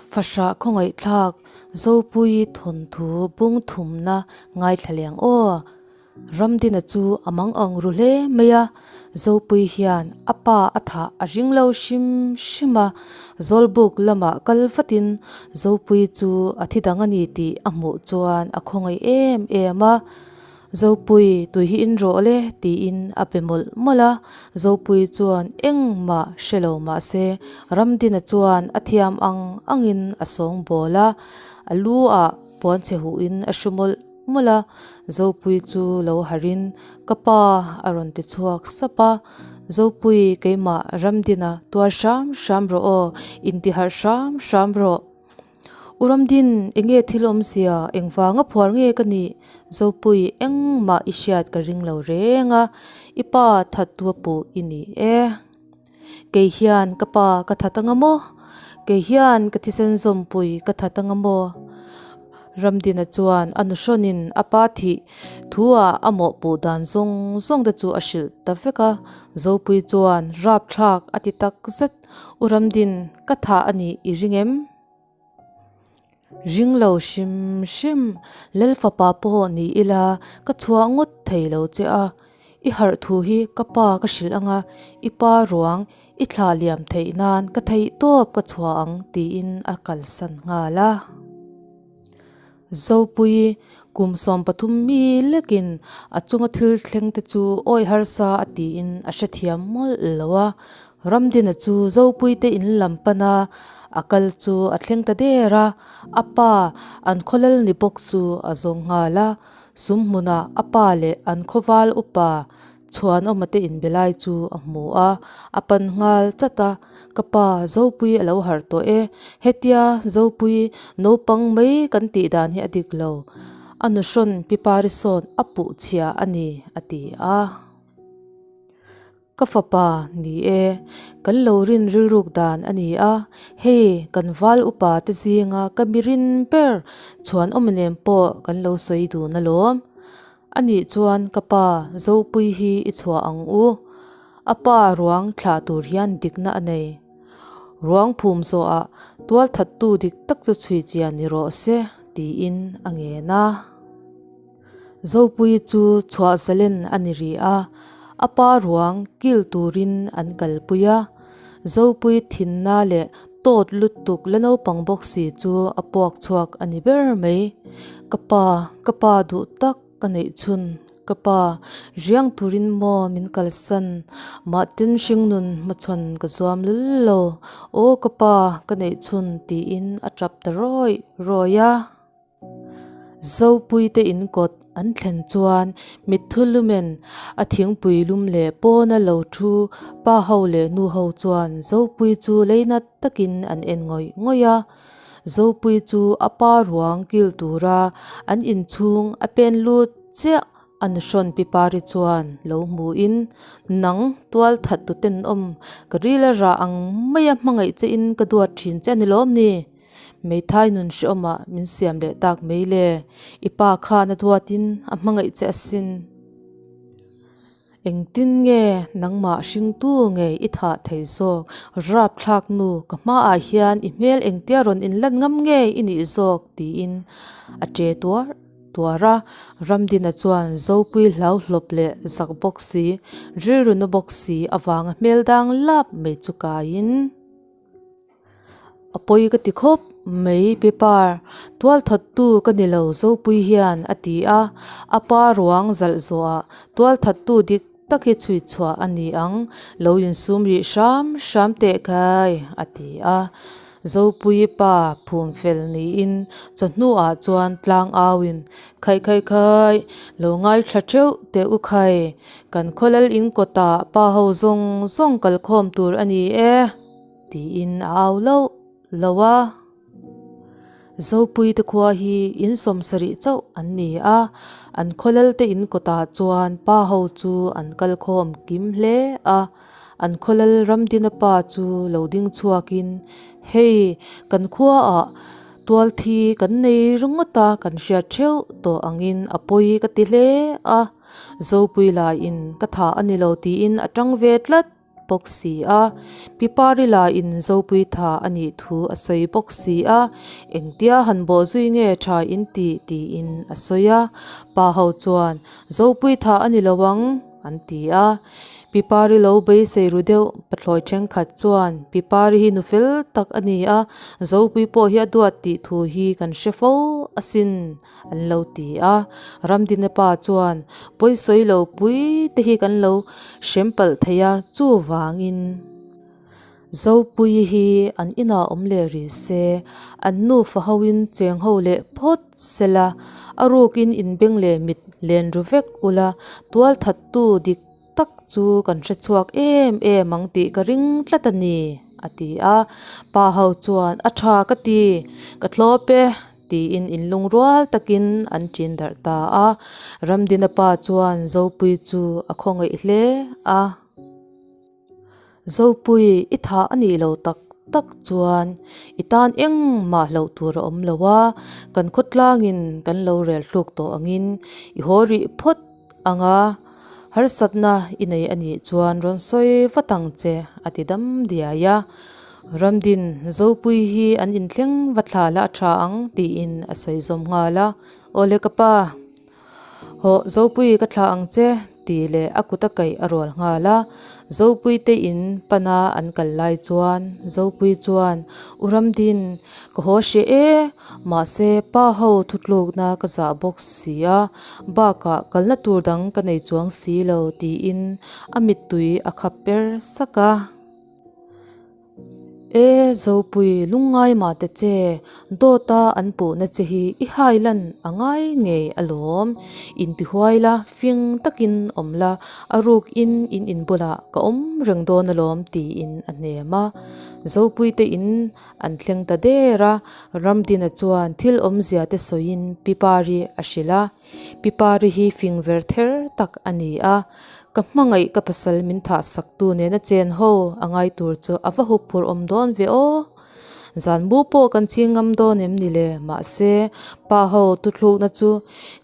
Fahrah khawngaihthlak Zopuii thawnthu bung thumna ngaithla leng aw. Ramdina chu a mang ang ru hle mai a, Zopuii hian a pa a thah a ring lo hrim hrim a, Zawlbuk lamah kal vatin Zopuii chu a thi dang a ni tih a hmuh chuan a khawngaih em em a. Zopui, tui hi in rawh le, tiin a pe mawlh mawlh a. Zopui chuan engmah hre lo mah se, Ramdina chuan a thiam ang angin a sawng bawl a, a lu ah puan chhe huhin a hru mawlh mawlh a. Zopui chu lo harhin, Ka pa, a rawn ti chhuak sap a. Zopui, keimah Ramdina tuar hram hram rawh aw, intiharh hram hram rawh. U Ramdin, enge thil awmzia, engvanga phuar nge ka nih? Zopui, engmah i hriat ka ring lo reng a, i pa thattu a puh i ni e. Kei hian ka pa ka that anga maw? Kei hian ka thisen zawmpui ka that anga maw? Ramdina chuan a nuhrawnin a pa thih thu-ah a mawhpuh dan zawng zawng te chu a hrilh ta vek a, Zopui chuan rapthlak a ti tak zet. U Ramdin, ka thah a nih i ring em? Ring lo hrim hrim, Lal fapa pawh ni ila ka chhuah ngawt thei lo che a, i harh thu hi ka pa ka hrilh anga i pa ruang i thlah liam theih nan ka theih tawp ka chhuah ang tiin a kalsan nghal a. Zopui, kum 13 mi lekin a chunga thil thleng te chu awi harsa a tiin a hrethiam mawlh lo a. Ramdina chu Zopui te in lam pana a kal chu a thleng ta der a, a pa an khawlal ni bawk chu a zawng nghal a. Sum hmunah a pa leh an khawval upa Chhuanawma te inbe lai chu a hmu a, a pan nghal chat a, Ka pa, Zopui a lo harh tawh e, hetia Zopui naupang mai kan tih dan hi a dik lo, a nuhrawn Pi Pari sawn a puh chhia a ni, a ti a. Ka fapa, ni e, kan lo rin rilruk dan a ni a, hei kan val upa te zinga ka mi rin ber Chhuanawma nen pawh kan lo sawi dun alawm. A nih chuan ka pa Zopui hi i chhuah ang u. A pa ruang thlah tur hian dikna a nei. Ruang phum zawhah tual thattu dik tak chu chhui chian ni rawh se tiin a ngen a. Zopui chu chhuah zalen a ni rih a, a pa ruang kil turin an kalpui a. Zopui thinna leh tawt lutuk la naupang bawk si chu a puak chhuak a ni ber mai. Ka pa, ka pa duh tak ka neih chhun, ka pa, riang turin maw min kalsan, mahtin hringnun hmachhawn ka zuam lul lo, aw ka pa ka neih chhun tiin a tap ta rawih rawih a. Zopuite in kawt an thlen chuan mitthi lumen a thingpui lum leh pawna lo thu pa ho leh nu ho chuan Zopui chu leinat takin an en ngawih ngawih a. Zopui chu a pa ruang kil tura an inchhung a pen lut chiah a nuhrawn Pi Pari chuan lo hmuhin, Nang tual that tu tenawm ka ril a rah ang maia hmangaih che in ka duat thin che a ni lawm ni? Meithai nun hrehawmah min siam leh tak mai le, i pa khan a duatin a hmangaih che asin. Engtin nge nangmah hringtu nge i thah thei zawk? Rapthlak nu, ka hmaah hian i hmel engtia rawn inlan ngam nge i nih zawk? tiin a che tuar tuar a. Ramdina chuan Zopui hlau hlawp leh zak bawk si, rilru na bawk si avanga hmel dang lap mai chu kaiin. A pawi ka ti khawp mai paper tual thattu ka ni lo Zopui hian a ti a, a pa ruang zalh zawhah tual thattu dik tak hi chhui chhuah a ni ang, lo insum rih hram hram teh khai a ti a. Zopui pa phum fel niin chawhnuah chuan tlang auin khaih khaih khaih lo ngaithla theuh teh u khai, kan khawlal in kawtah pa ho zawng zawng kalkhawm tur a ni e. Tiin a au loh loh a. Zopuite khua hi in 70 chauh an ni a, an khawlalte in kawtah chuan pa ho chu an kal khawm kim hle a. An khawlal Ramdina pa chu lo ding chhuakin, Hei, kan khuaah tual thi kan nei ringawt a, kan hriat theuh tawh angin a pawi ka ti hle a. Zopui laiin ka thah a ni lo tiin a tang ve tlat. bawk si a. Pi Pari lahin Zopui tha a nih thu a sawi bawk si a, engtia han bawh zui nge tha in tih tiin a sawi a. Pa ho chuan, Zopui tha a ni lo ang, an ti a. Pi Pari lo beisei ru deuh pathlawi thenkhat chuan, Pi Pari hi nu fel tak a ni a, Zopui pawh hi a duat tih thu hi kan hre fo asin, an lo ti a. Ramdina pa chuan, Pawisawi lo pui te hi kan lo hrem palh thei a, chuvangin Zopuii hi an inah awm leh rih se, an nufa hoin cheng ho leh phawt se la, a rukin inbeng leh mit len ru vek ula, tualthattu dik tak chu kan hre chhuak em em ang tih ka ring tlat a ni, a ti a. Pa ho chuan, A tha ka ti, ka thlawp e, tiin inlungrual takin an ṭin darh ta a. Ramdina pa chuan Zopui chu a khawngaih hle a. Zopui, i thah a nih lo tak tak chuan i tan engmah hlauh tur a awm lo a, kan khawtlangin kan lo rel hluk tawh angin i haw rih phawt ang a, harsatna i nei a nih chuan rawn sawi vat ang che, a ti dam diai a. Ramdin, Zopui hi an inthleng va thla la a tha ang, tiin a sawi zawm nghal a. Awle ka pa. Hawh, Zopui ka thlah ang che, tih leh a kut a kaih a rual nghal a. Zopui te in pana an kal lai chuan Zopui chuan, U Ramdin, ka haw hreh e, mahse pa ho thutlukna ka zah bawk si a, bakah kalna tur dang ka nei chuang si lo, tiin a mittui a khap per sak a. E Zopui, lungngai mah ta che, dawta an puhna che hi i hai lan a ngai ngei alawm. Intihuai la, fing takin awm la, a ruk in in in bulah ka awm reng dawn alawm tiin a hnem a. Zopui te in an thleng ta der a, Ramdina chuan thil awmzia te sawiin Pi Pari a hrilh a. Pi Pari hi fing ver ther tak a ni a, ka hmangaih ka pasal min thah sak tu nena chen ho a ngai tur chu a va hup phur awm dawn ve aw. Zan bu pawh kan ching ngam dawn em ni le, mahse pa ho tuthlukna chu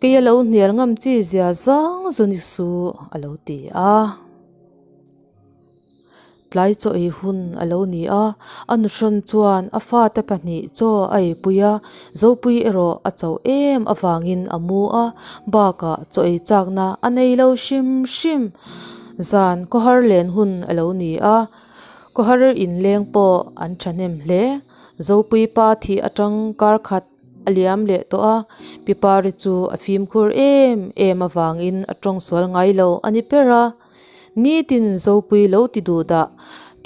kei a lo hnial ngam chi zia zang zu ni suh a lo ti a. Tlai chaw ei hun a lo ni a, a nuhrawn chuan a fate pahnih chaw a eipui a, Zopui erawh a chauh em avangin a mu a, bakah chaw ei chakna a nei lo hrim hrim. Zan khawhar len hun a lo ni a, khawhar inleng pawh an thahnem hle. Zopui pa thih atang kar khat a liam leh tawh a, Pipari chu a fimkhur em em avangin a tawngsual ngai lo a ni ber a. Nitin Zopui lo ti duh dah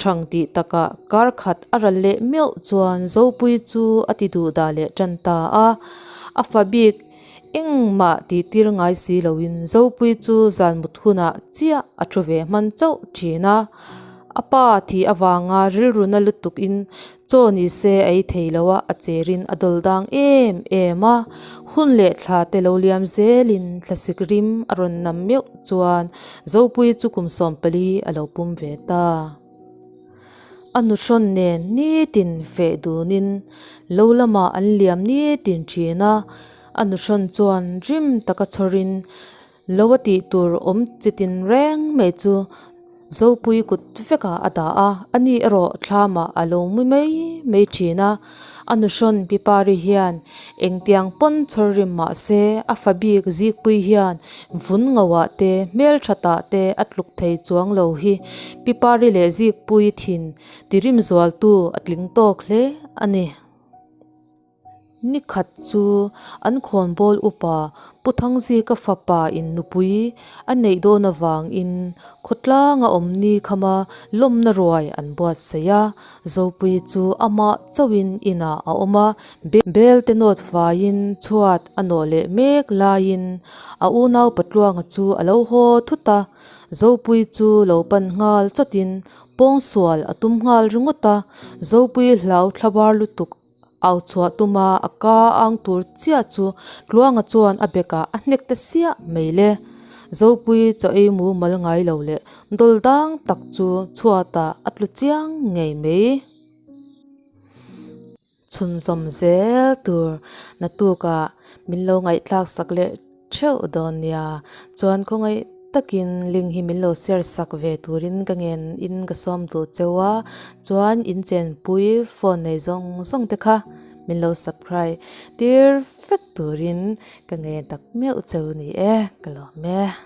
thang tih takah kar khat a ral leh meuh chuan Zopui chu a ti duh dah leh tan ta a. A fa bik engmah tih tir ngai si loin Zopui chu zan mut hunah chiah a thu ve hman chauh thin a. A pa thih avanga rilruna lutukin Chaw ni se a ei thei lo a, a cherin a dawl dang em em a. Hun leh thla te lo liam zelin thlasik rim a rawn nam meuh chuan Zopui chu kum 14 a lo pum ve ta. A nuhrawn nen nitin feh dunin lo lamah an liam nitin thin a, a nuhrawn chuan rim taka chhawrin Lo a tih tur awm chi tin reng mai chu Zopui kut vekah a dah a, ani erawh thlamah a lo mu mai mai thin a. A nuhrawn Pi Pari hian engtiang pawn chhawr rim mah se a fa bik Zikpui hian vun ngoah te hmelthatah te a tluk thei chuang lo hi Pi Pari leh Zikpui thin tirim zualtu a tling tawk hle a ni. Ni khat chu an khawnbawl upa Pu Thangzika fapa in nupui a neih dawn avangin khawtlang a awm ni khama lawmna ruai an buatsaih a, Zopui chu amah chauhin inah a awm a, bel te nawt faiin chhuat a nawh leh mek laiin a unau Patluanga chu a lo haw thut a, Zopui chu lo pan nghal chawtin pawngsual a tum nghal ringawt a, Zopui hlau thlabar lutuk Au chhuah tuma a ka ang tur chiah chu Tluanga chuan a bekah a hnek ta siah mai le. Zopui chaw ei mu mal ngai lo leh dawl dang tak chu chhuatah a tlu chiang ngei mai. Chhunzawm zel tur naktukah min lo ngaihthlak sak leh theuh dawn nia. Chuan khawngaih. takin link hi min lo share sak ve turin ka ngen in ka sawm duh cheu a, chuan in chenpui phone nei zawng zawng te kha min lo subscribe tir vek turin ka ngen tak meuh cheu ni e, ka lawm e.